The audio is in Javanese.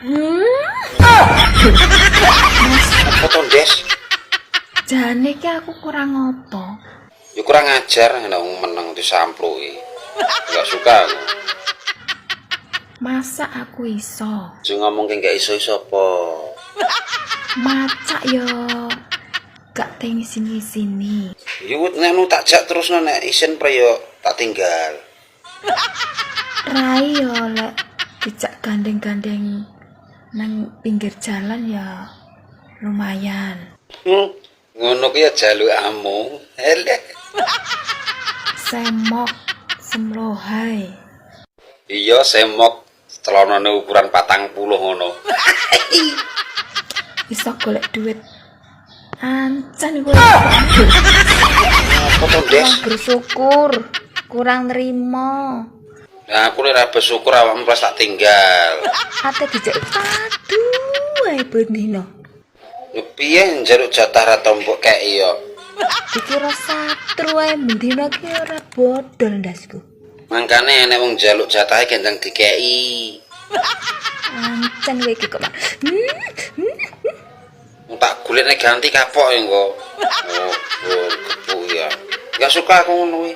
Apa to, Des? Jane ki aku kurang apa? Ya kurang ajar nek wong meneng disampluki. Enggak suka aku. Masa aku iso? Sing ngomong ki gak iso-iso apa? Macak yo gak tau ngisin-ngisini. Ya nek nu tak jak terus nek isin pre yo tak tinggal. Rai yo lek dijak gandeng-gandeng nang pinggir jalan ya lumayan. Ngono ki ya jalukamu. Eleh. Semok semlohai. Iya, semok celanane ukuran 40 ngono. Iso golek duit. Ancen kowe Apa to, Des? kurang bersyukur, kurang nerimo. Nah, aku lek ra bersyukur awakmu pas tak tinggal. Ate dijak padu wae bendino. Lho piye njaluk jatah ra tombok kei yo. Dikira satru wae bendino ki ora bodol ndasku. Mangkane nek wong njaluk jatahe gendang dikei. Ancen kowe iki kok. Wong tak golekne ganti kapok ya engko. Oh, oh, kepu ya. Enggak suka aku ngono kuwi.